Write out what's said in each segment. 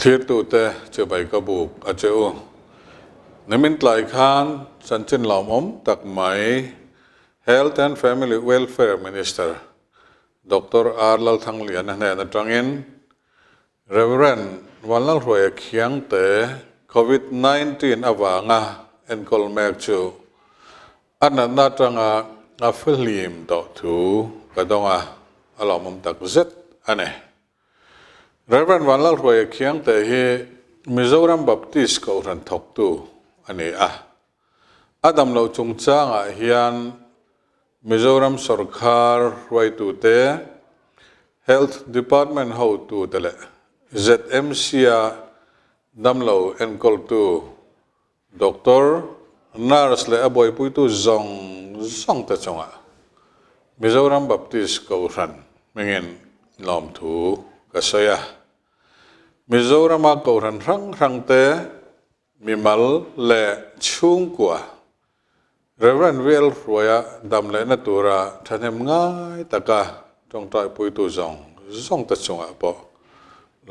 Thirtute chibai ka buk a che u. Nimin tlai khan chanchin lawmawm tak mai Health and Family Welfare Minister Doctor R Lalthangliana hnen atangin Rev. Vanlalhruaia Khiangte Covid 19 avanga enkawl mek chu a natna atanga a fihlim tawh thu ka dawng a, a lawmawm tak zet a ni. Rev. Vanlalhruaia Khiangte hi Mizoram Baptist Kohhran thawktu a ni a. A damloh chungchangah hian Mizoram sawrkar hruaitute, Health Department hotute leh ZMC-a damlo enkawltu Doctor, nurse leh a buaipuitu zawng zawngte chungah Mizoram Baptist Kohhran hmingin lawmthu ka sawi a. Mizorama Kohhran hrang hrangte mimal leh chhungkua Rev. VL Hruaia dam lehna tura thahnem ngai taka tawngtaipuitu zawng zawngte chungah pawh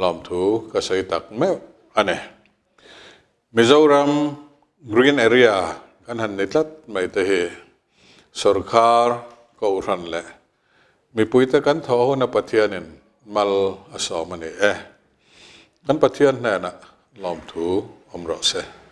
lawmthu ka sawi tak meuh a ni. Mizoram Green Area kan han ni tlat mai te hi sawrkar kohhran leh mipuite kan thawh huna Pathianin mal a sawm a ni e. Kan Pathian hnenah lawmthu awm rawh se.